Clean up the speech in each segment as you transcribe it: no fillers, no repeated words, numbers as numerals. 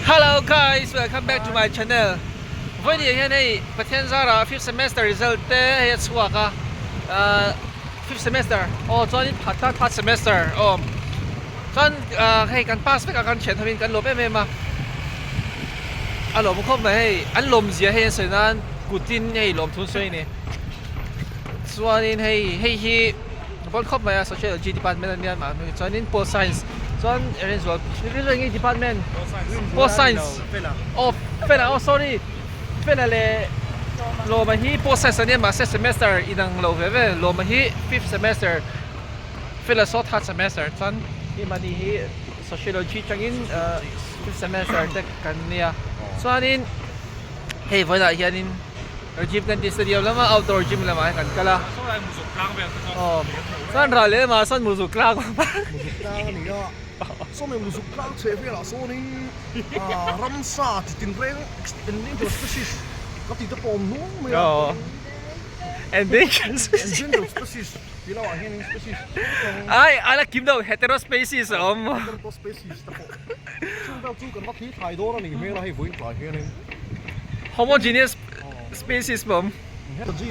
Hello guys, welcome back to my channel. Vawiin hian hei Pathian zara fifth semester result te hei a chhuak a, ah fifth semester aw chuanin third third semester aw chuan ah hei kan pass vek a kan thian hovin kan lawm em em a, a lawm khawp mai hei an lawm zia hei an sawi nan kutin hei lawmthu an sawi a ni chuanin hei hei hi. Bawlh khawp mai a sociology department a nia mahni chuanin pol science chuan Rinzual Rinzual nge department pol science aw Fela aw sorry Fela leh Lawma hi pol science a nia mahse semester inang lo ve ve Lawma hi fifth semester Fela saw third semester chuan hi mahni hi sociology tangin fifth semester te kan nia chuanin hei vawiinah hianin. Rajiv Gandhi Stadium lama outdoor gym lamah hian kan kal a. Aw chuan ral leh lamah sawn muzuk tlang a awm a. Muzuk tlang a ni a. Saw mai muzuk tlang chheh velah sawnin ramsa chi tinreng endangered species ka tih te pawh a awm nual mai a. Aw endangered species. Endangered species tih lamah hianin species hrang hrang. Ai a la kim lo hetero species a awm. Hetero species te pawh. Chung vel chu kan va thli thlai dawn a nih hmel a hei vawiin tlai hianin. Homogeneous species pawm. Sociology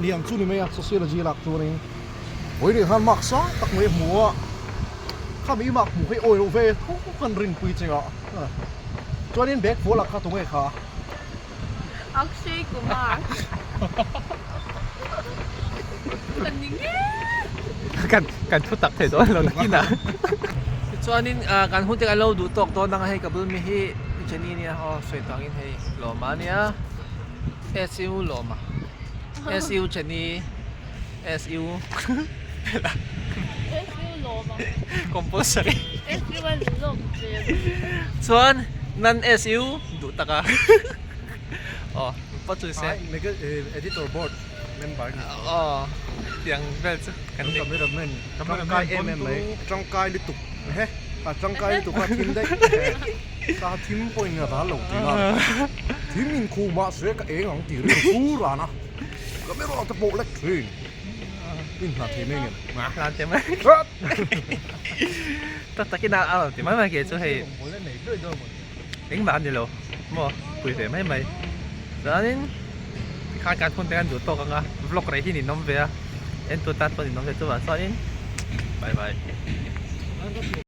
lian chu ni mai a, sociology lak chuanin vawiin khan mark sang tak mai a hmu a, khami mark hmuh hi awi loh ve tho kan rinpui che a, chuanin bag fual ah kha tunge kha? Akshay Kumar. Kan ni ngei. Kan kan thu tak thei dawn lo nakin ah. Tichuanin kan hun te kan lo duh tawk dawn ang a hei ka bul mi hi Jenny nia aw sawi tang in hei Lawma nia SU Lawma SU Jenny SU SU Lawma Compulsory SU a lawm ve. Chuan nan SU duh tak a aw pawh chu se Editor board member ni aw tiang vel chu kan ni cameraman tangkai em em mai tangkai lutuk he a tangkai lutuk a thim daih ka thim pawhin a ral lo tih na thim in khu mahse ka eng ang tih rilru fur ran a camera te pawh lek thin in hna thei mai ngem hna thei mai tak takin a rawn ti mai mai ke chu hei Engmah a ni lo maw pui ve mai mai chuanin tikhan kan hun te kan duh tawk ang a vlog rei hi ninawm ve a entu tan pawh ninawm ve chuvang chuanin bye bye.